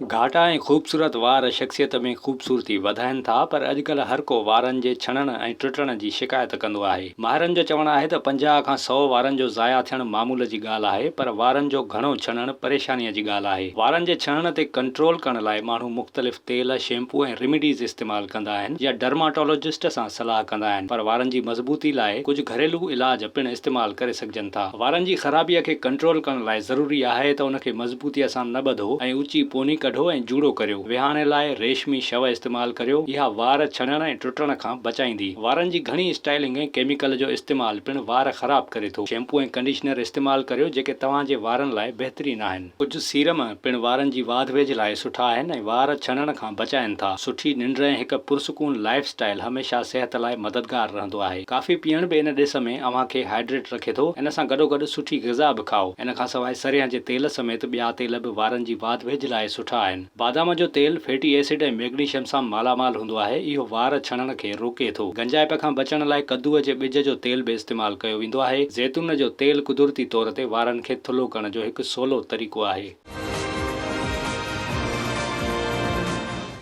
گهاٽا ۽ خوبصورت وار شخصيت ۾ خوبصورتي وڌائين ٿا پر اڄڪلهه هر ڪو وارن جي ڇڻڻ ۽ ٽٽڻ جي شڪايت ڪندو آهي. ماهرن جو چوڻ آهي ته 50 کان سئو وارن جو ضايع ٿيڻ معمول جي ڳالهه آهي پر وارن جو گهڻو ڇڻڻ پريشانيء جي ڳالهه آهي. وارن جي ڇڻڻ تي ڪنٽرول ڪرڻ لاء ماڻهو مختلف تيل، شيمپو ۽ ريميڊيز استعمال ڪندا آهن يا ڊرماٽولوجسٽ سان صلاح ڪندا آهن پر وارن جي مضبوطي لاء ڪجهه گهريلو علاج پڻ استعمال ڪري سگهجن ٿا. وارن جي خرابيء کي ڪنٽرول ڪرڻ لاء ضروري آهي ته ان کي مضبوطيء سان نه ٻڌو ۽ اوچي پوني ڪڍو ۽ جوڙو ڪريو. ويهاڻي لاء ريشمي شو استعمال ڪريو، اها وار ڇڻڻ ۽ ٽٽڻ کان بچائيندي. وارن جي گهڻي اسٽائلنگ ۽ ڪيميڪل جو استعمال پڻ وار خراب ڪري ٿو. شيمپو ۽ ڪنڊيشنر استعمال ڪريو جيڪي توهان جي وارن لاء بهترين آهن. ڪجهه سيرم پڻ وارن جي واڌ ويجهه لاء سٺا آهن ۽ وار ڇڻڻ کان بچائين ٿا. سٺي ننڊ ۽ هڪ پرسڪون لائيف اسٽائيل هميشه صحت لاء مددگار رهندو آهي. ڪافي پيئڻ به ان ڏس ۾ اوهان کي هائيڊريٽ رکي ٿو. ان سان گڏوگڏ سٺي غذا به کائو. ان کان سواء سرينهن جي تيل سميت ٻيا تيل به وارن جي واڌ ويجهه لاء سٺا آهن. بادام جو تيل فيٽي ايسڊ ۽ ميگنيشيم سان مالا مال هوندو آهي. اهو وار ڇڻڻ کي روڪي ٿو. گنجائپ کان بچڻ لاء ڪدوء جي ٻج جو تيل به استعمال ڪيو ويندو آهي. زيتون جو تيل قدرتي طور تي وارن کي ٿلهو ڪرڻ جو هڪ سولو طريقو آهي.